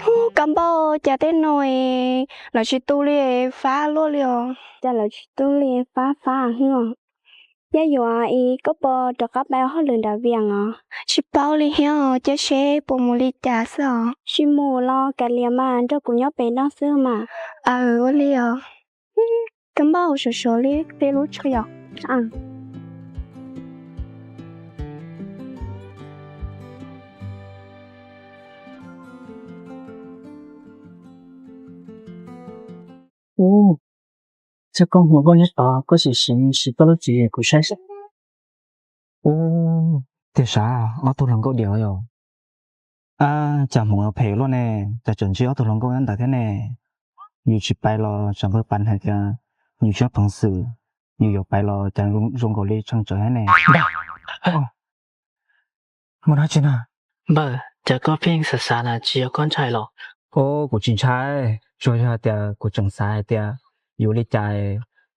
Hu, Kab Npauj, cas tej no lawv tsis tu li, fab luaj li os. Cas lawv tsis tu li, fab fab os. Yaj Yuam, koj puas rov qab pais ua hauj lwm nram Vias os? Tsis paub li thiab, cia seb puas mus li cas xwb os. Tsis mus los kav liam mas, nrog kuv nyob pem no xwb mas. Aws, ua li os. Kab Npauj, sawv sawv li peb lub tsho yom. Ub, Txhiaj Koob, hu koj nyob tod, koj sim sim siv koj lub tswv yim kuv saib seb. Ub, tiag sav, ob tug hluas nkauj diam yom. Ab, cas hmoov phem luaj ne, cas tseem ntsib ob tug hluas nkauj nyob ntawd thiab ne. Yus tsis pais los tsam npawg Pas hais tias yus tsis muaj peev xwm, yus yuav pais los cas zoo nkaus li tshee tsawv thiab ne. Npawg, muaj dab tsi na? Npawg, cas koj pheej xav xav na, tsis yog koj ntshai los? Ub, kuv tsis ntshai, tsuas yog hais tias kuv tseem xav hais tias yuav li cas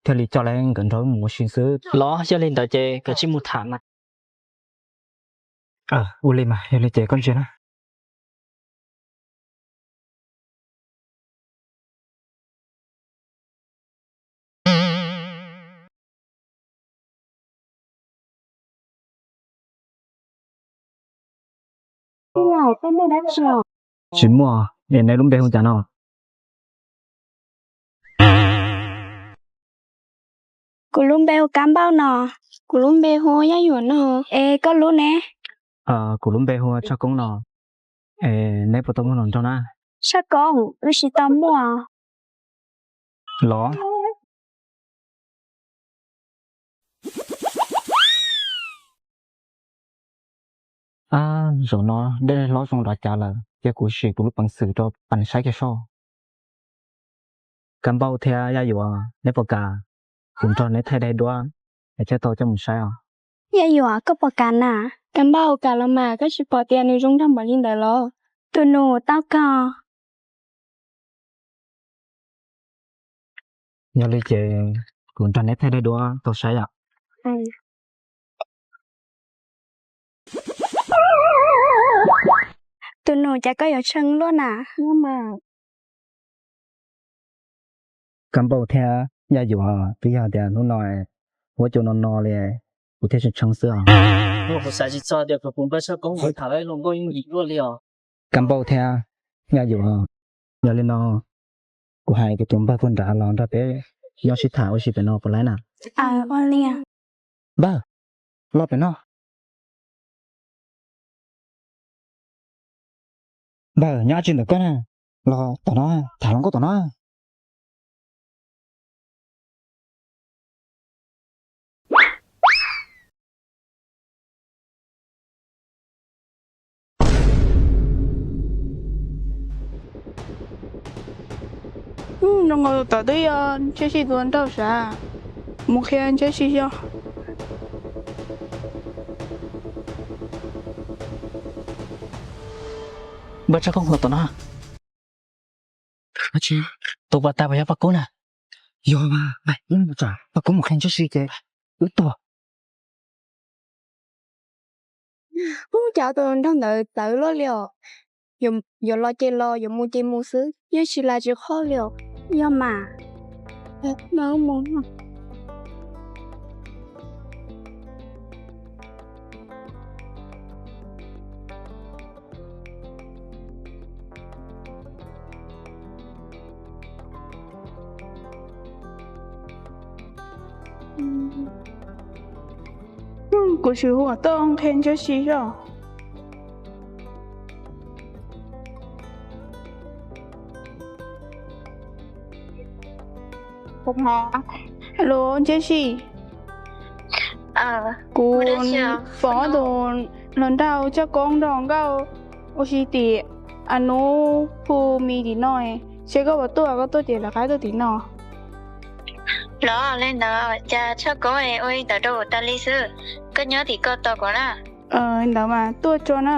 thiaj li coj lawv nkawd nrog wb mus ua si xwb. Los yog li ntawd ces koj cia li mus tham mas. Ua li mas, yog li ces koj ntsia na. Tsis muaj, es neb lub npe hu cas no? Kuv lub npe hu Kab Npauj no. Kuv lub npe hu Yaj Yuam no. Es koj lub ne? Kuv lub npe hu Txhiaj Koob no. Es neb puas tau muaj hluas nraug na? Txhiaj Koob, wb tsis tau muaj. Los? Ab, zaum no dej hlob zoo nrov cas lawm, cia kuv sim kuv lub peev xwm rau Pas saib kiag soj. Kab Npauj thiab Yaj Yuam, neb puas kam kuv nrog neb thaij daim duab es thiaj tau coj mus saib os? Yaj Yuam, koj puas kam na? Kab Npauj, kam los mas, koj tsis pom tias nws zoo nraug npaum li ntawd los? Tus nus tau kawg. Yog li ces kuv nrog neb thaij daim duab tau saib yom. Tus nus, cas koj yuav tshee luaj na? Kab Npauj thiab Yaj Yuam, twb yog tias hnub no huab cua no no li, kuv thiaj tshee tshee xwb os. Kuv xav tsis txog tias kuv npawg Txhiaj Koob tham lawv hluas nkauj yooj yim luaj li os. Kab Npauj thiab Yaj Yuam, yog li no kuv hais kuv tus npawg puag nrad los nrog peb nyob sib tham ua si pem no puas laib na? Npawg, los pem no. Npawg, nyob dab tsi ntawm koj na? Los tom no, tham hluas nkauj tom no. Zoo nkaus tom twb yog Ntshiab Sij tus nraug sav, mus qhia Ntshiab Sij xyov. Npawg Txhiaj Koob, los tom no. Tus pas tas puas yog Paj Kub na? Yog mas, peb mus tsam Paj Kub mus qhia Ntshiab Sij ces wb tuag. Ub, cas tus nraug ntawd txawv luaj li os. Yuav los ces los, yuav mus ces mus xwb, yeej tsis lam tsis qhoj li os. Yog mas, mus. Kuv sim hu tuaj qhia Ntshiab Sij xyov. Los Ntshiab Sij, kuv pom ob tug hluas nraug Txhiaj Koob nrog nkauj ua si tim a nub phu mis tim no, seb koj puas tuaj, koj tuaj ces lawv qab tuaj tim no. Los li ntawd cas Txhiaj Koob ua li ntawd rau kuv tas li xwb, koj nyob tim koj tos kuv na. Li ntawd mas tuaj tso na.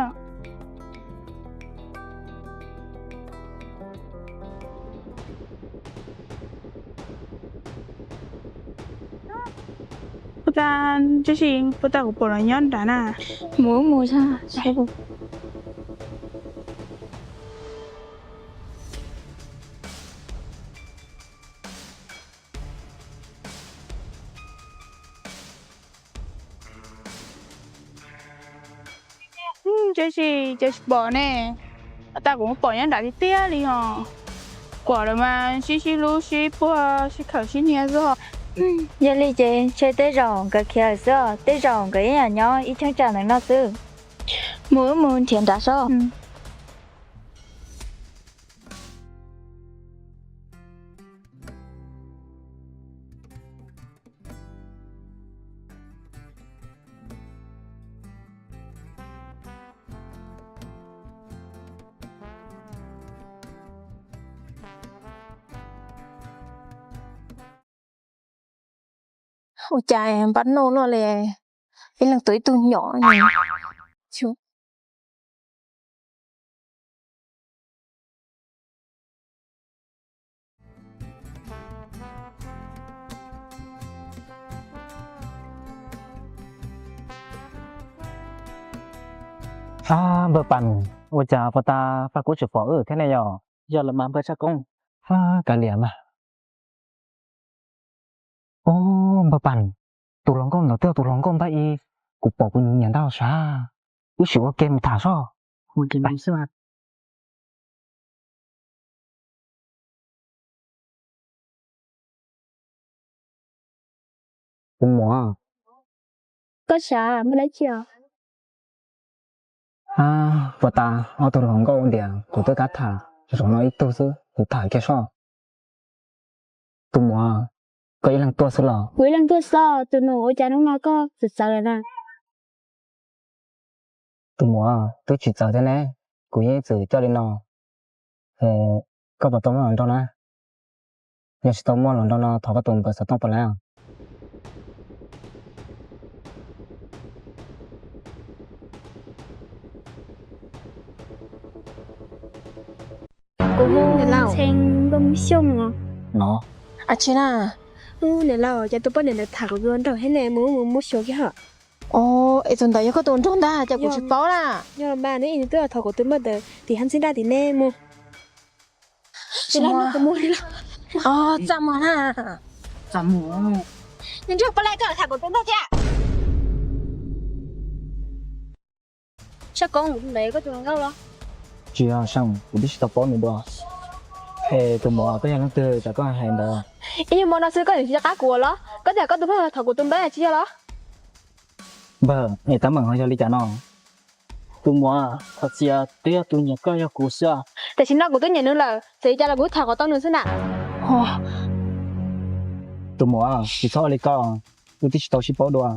Puas tas, Ntshiab Sij, puas tas kuv pom los nyob nrad na? Mus mus. Tiam sis ces tsis pom ne. Ua cas kuv pom nyob nram tiag tiag li os. Kuam lawm mas sib sib hlub sib puag sib khawm sib nyiag xwb. Yog li ces ntshe tej zaum nkawd khiav lawm xwb os, tej zaum nkawd ib yam nyob ib cheeb tsam ntawm no xwb. Mus wb mus nrhiav nrad sob. Ua cas npaj noj no li, ib leeg tuaj ib tug nyom. Npawg Pas, ua cas puag ta Paj Kub tsis pom wb thiab ne yog? Yog lawm mas npawg Tshaj Koob. Kav liam mas. Ub, npawg Pas, tus hluas nkauj ntawd twb yog tus hluas nkauj npaj ib, kuv pom kuv nyiam ntag sav. Wb sim ua ke mus tham soj. Tus muam, koj xav muaj dab tsi os? Puag ta ob tug hluas nkauj tias kuv twb kav tham, zaum no ib tug xwb kuv tham kiag soj. Tus muam, koj ib leeg tuaj xwb los? Kuv ib leeg tuaj xwb, tus nus ua cas hnub no koj txawv txawv lawm na? Tus muam, twb tsis txawv thiab ne, kuv yeej txwm coj li no. Koj puas tau muaj hluas nraug na? Yog tsis tau muaj hluas nraug no thov koj tus npawb xov tooj pab lawm. Kuv hu Ntxhee Nplooj Xyooj no. Ab tsi na. Niam laus, cas tus poj niam ntawd tham kuv tus nraug thiab ne, mus mus muab xyuas kiag hos. Es tus ntawd yog koj tus nraug ntag, cas kuv tsis paub na. Yog mas neb twb thov kuv tus npawg ntawd tim hab ntxhib daj tim nej mus. Txaj muag na. Txaj muag. Nws nrog pab laj koj tham kuv tus npawg thiab. Tshaj Koob, tus ntawd koj tus hluas nkauj los? Tsis yog Seej, kuv twb tsis tau paub nws dua. Es tus muam, koj yog leej twg tsam koj hais ntawd? Ib nyuag hmo no xwb koj tseem tsis nco qab kuv los? Koj tias koj tus poj thov kuv tus npawg tsis yog los? Npawg, es teeb meem ho yog li cas no? Tus muam, qhov txias twb yog tus nyiam koj yog kuv xwb. Tam sim no kuv twb nyiam nws lawm, txawm li cas los kuv twb tham kom tau nws xwb na. Tus muam, tsis txhob ua li ko, wb twb tsis tau sib paub dua.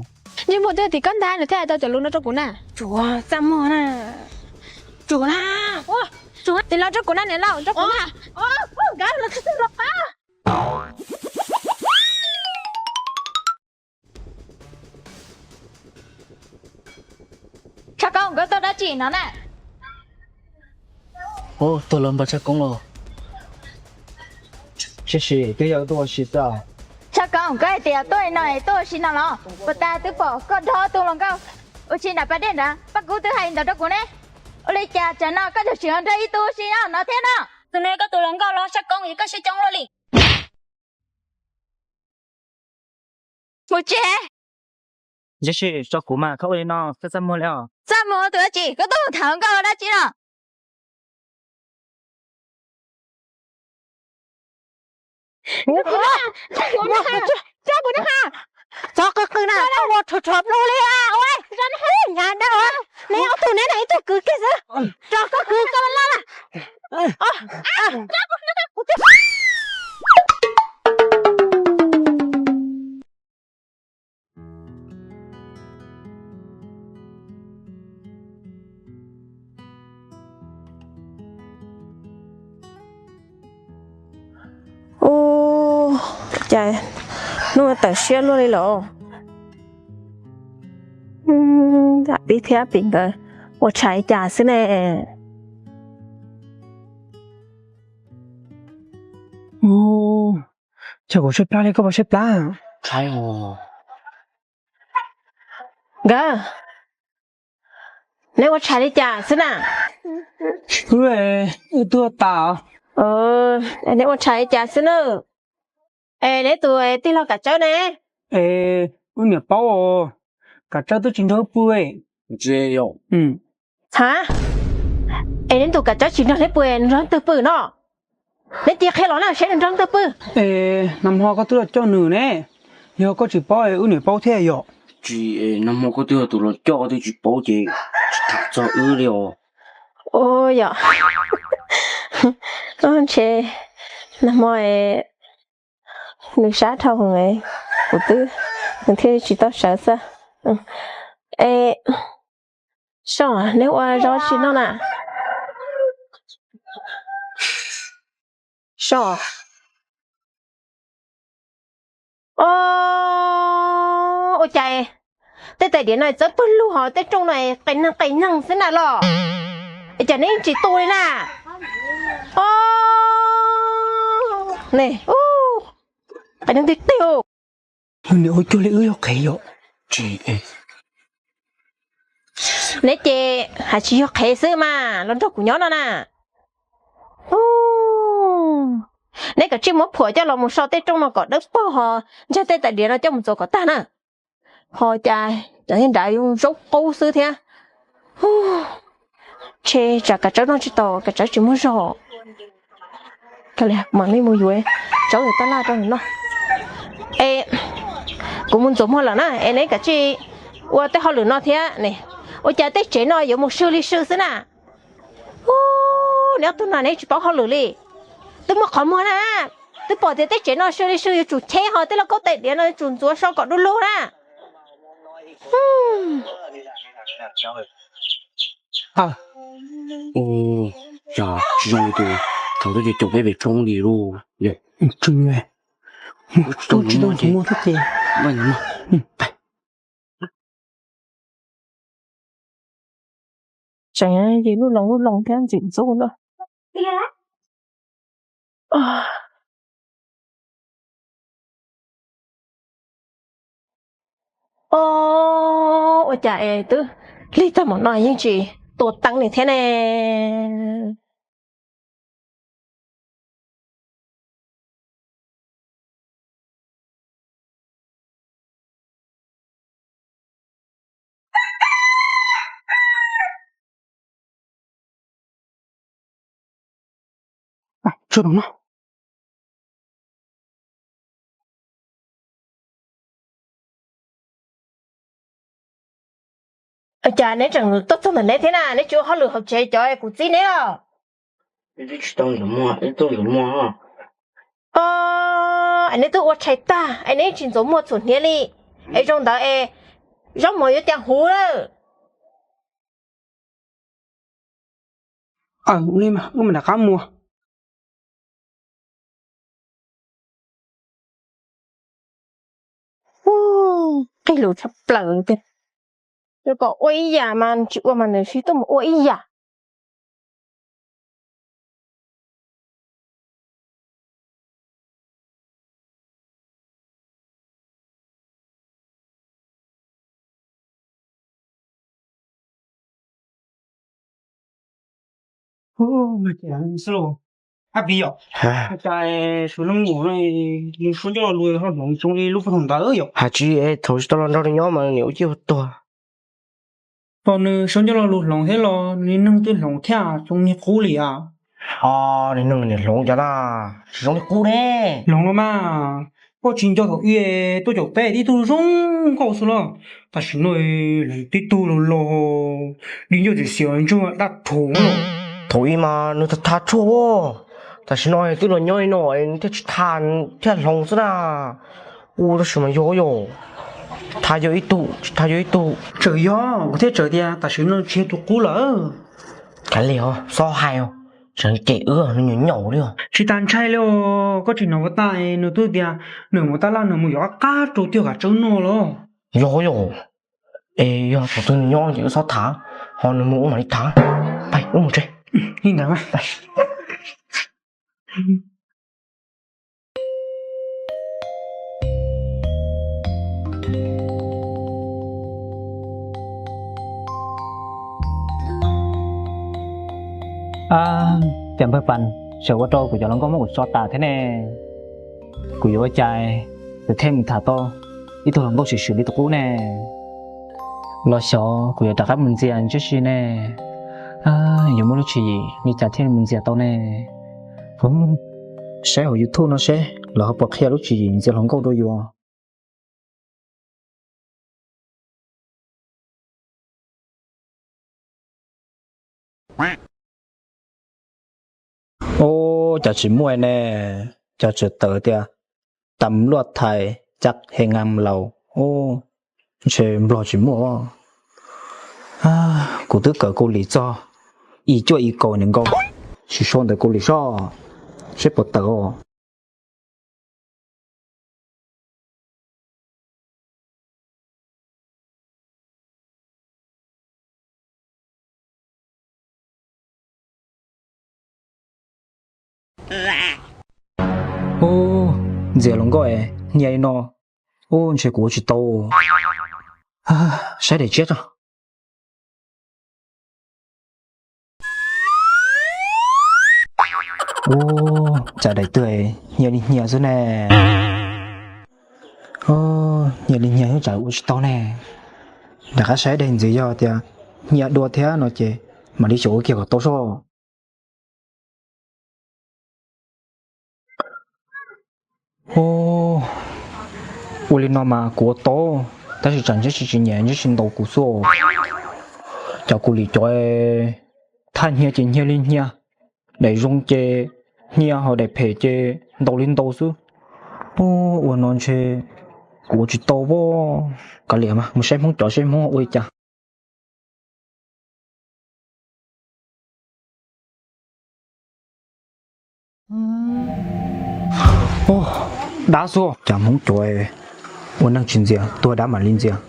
Ntsej muag twb yog tim koj ntag, nws thiaj hais tau cov lus no rau kuv na. Tsuav txaj muag na. Tsuav na. Tsuav, tis los rau kuv na niam laus, rau kuv na. Nkawd los tsis txog rau qab. Tshaj Koob, koj tuaj dab tsi no na? Ub, tuaj los npawg Tshaj Koob los. Tiam sis twb yog tuaj ua si xwb. Tshaj Koob, koj hais tias tuaj li no es tuaj ua si no los? Puag ta twb pom koj nrog tus hluas nkauj ua si nram pas dej nrad, Paj Kub twb hais ntawd rau kuv ne. Ua li cas tsam no koj tseem tseem nrog ib tug ua si no thiab no? Tus no koj tus hluas nkauj los Tshaj Koob, es koj siab coob luaj li. Mus tsev. Tiam sis tso kuv mas, koj ua li no koj txaj muag li os. Txaj muag tus dab tsi, koj tuaj tham hluas nkauj dab tsi no? Tso kuv na, tso kuv na, tso qw qw na, ua rhuav rhuav plhu li a, ua, nyav dab, neb ob tug neb na ib tug kwv kiag xwb, tso koj kwv koj laj laj. Ub, cas hnub no tawm siab luaj li los. Pib thiab Pim nkawd ua tshais li cas xwb ne? Cas kuv siab plab li koj puas siab plab? Nkawd, neb ua tshais li cas xwb na? Wb tuag tas. Neb ua tshais li cas xwb na? Es neb tus tij laug Kav Tsawb ne? Es wb niam paub, Kav Tsawb twb tsis nrog wb pw. Tsis yog. Txhav, es neb ntus Kav Tsawb tsis nrog neb pw, nws nrog leej twg pw no? Neb cia qhia los na, seb nws nrog leej twg pw. Es nag hmo koj twb los coj nws ne, yog koj tsis paub es wb niam paub thiab yom. Tsis, nag hmo koj twb yog tus los coj, koj twb tsis paub ces tsis tham txog wb li os. Ua yom, ntshe nag hmo nws sab dhau, kuv twb, nws thiaj tsis tau sawv xwb. Es Soj, neb ua zog tsis noj na? Soj, o, ua cas tej tais diav no txawb pawg lug, ho tej rooj no qis neeg qis neeg xwb na los? Es cas neb tsis tu li na? O, ne, qis neeg tiag tiag. Yog niam ua cuag li wb yog qhev yom? Neb ces hais tsis yog qhev xwb mas los nrog kuv nyob no na. Neb kav tsij muab phuam coj los mus so tej rooj no kom dawb paug, ho ntsag tej tais diav no coj mus txuas kom tag na. Ho cas cov nrad yuav zaub qub xwb thiab. Ntshe tsam Kav Tsawb noj tsis tau, Kav Tsawb tsis muaj zog. Mam li mus yuav zaub tab laj rau nws noj. Es kuv mus ntxuav muag lawm na, es neb kav tsij ua tej hauj lwm no thiab ne. Ua cas tej tsev no yuav mus sw li sw xwb na? Neb ob tug no neb tsis paub hauj lwm li. Twb muaj qhov muag na, twb pom tias tej tsev no sw li sw yuav tsum cheb, ho tej lauj kaub tais diav no yuav tsum ntxuav so kom du lug na. Cas tsis zoo li tus thaum twb caum peb pem roob li lauj. Tsis tau ntxuav muag thiab ces. Tseem yim lub loos lub loos thiab ntxim ntxub na. O, ua cas es twb lig tag npaum no yeej tsis tua teeb li thiab ne? Cas neb tseem tuaj txog ntawm neb thiab na, neb tsis ua hauj lwm hauv tsev cov kuv txib neb os. O, es neb twb ua tshais tag es neb tsis ntxuav muag txhuam hniav li, es zoo ntawd es zaub mov yuav cas huv lawm. Aw, ua li mas wb mam rov qab mus. Qig lus tshaj plaws tiag. Yuav kom ua ib yam mas tsis ua mas nws sib tuaj mus ua ib yam. Ab pis yom, cas Suav Looj Mum no nws suab ncauj lo lus ho hloov zoo li lub puag thaum ntawd yom? Hais tsis es thaum tsis tau los nrog nws nyob mas nws ua ciaj ua tuag. Thaum nws suab ncauj lo lus hloov thiab los nws neeg twb hloov thiab, zoo niag qub li as. Nws neeg niag hloov cas na, tsis zoo niag qub ne. Hloov los mas, koj tsis nco thaum ub tuaj caum peb tib tug zoo nkauj xwb los, tam sim no hloov tib tug los los, di ncauj txias xiav ntsuag dab rhuv. Thaum ub mas nws tag tag tshuaj, tam sim no twb los nyob li no nws thiaj tsis tag, thiaj hloov xwb na. Ua tab sis mas yog yom, tsis tag yog ib tug, tsis tag yog ib tug. Txawm yog kuv thiaj txawm tias tam sim no tsis yog tus qub lawm. Kav liam, xob hais, tseem cem wb, nws nyaum nyaum li os. Tsis tas ntshai li os, koj tsis hnov puas tag nws twb tias nws mus tab laj nws mus yuav qab qab rau Tiag Kav Tsawb noj los. Yog yom, es yog thaum twg nws nyob ces wb xob tham, ho nws mus wb mam li tham. Pais wb mus tsev. Li ntawd mas. Cas npawg Pas, tseem ua rau kuv cov hluas nkauj muab kuv tso tas thiab ne. Kuv yuav ua cas kuv thiaj mus tham tau ib tug hluas nkauj swm swm li tus qub ne? Los xyov kuv yuav rov qab mus ntxias ntsib si ne. Yuav muaj lub tswv yim li cas thiaj mus ntxias tau ne? Saib hauv YouTube no seb lawv ho puas qhia lub tswv yim ntxias hluas nkauj dua yuav. Ub, cas tsis muaj ne, cas tseem tawm tias tam luaj thais caj he ngam laus, ntshe Nplog tsis muaj. Kuv twb kawm Kaus Lim txog ib cuaj ib kaum niam nkaus, tsis sau ntawv Kaus Lim soj, seb puas tawm os. Ub, ntxias hluas nkauj es hnia li no, ub, ntshe kuv ua tsis tau. Saib daim tshiab tso. Ub, cas daim twg hnia li hnia xwb ne. Hnia li hnia xwb tsam ua tsis tau ne. Rov qab saib daim ntxiv, yog tias hnia dua thiab no ces mam li xyaum ua kiag kom tau soj. Ua li no mas kuv ua tau, tab sis tsam ntsib tsis tsis nyiam ntsib tsis ntaus kuv xwb. Cov Kaus Lim cov thaj hnia ces hnia li hnia, daim zoo ces hnia, ho daim phem ces ntaus li ntaus xwb. Ua no ntshe kuv ua tsis tau as. Kav liam mas mus saib Hmoob cov seb Hmoob ua li cas. Dab xwb, cas Hmoob cov ua neeg tsis ntxias, tuag dab mam li ntxias.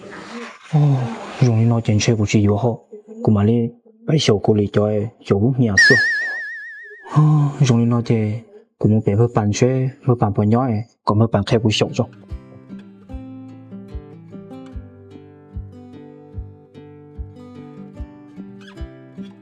Zoo li no ces ntshe kuv tsis yuav hos, kuv mam li pab xyaum Kaus Lim cov xyaum lub hnia xwb. Zoo li no ces kuv mus pem Npawg Pas seb Npawg Pas puas nyob, kom Npawg Pas qhia kuv xyaum tso.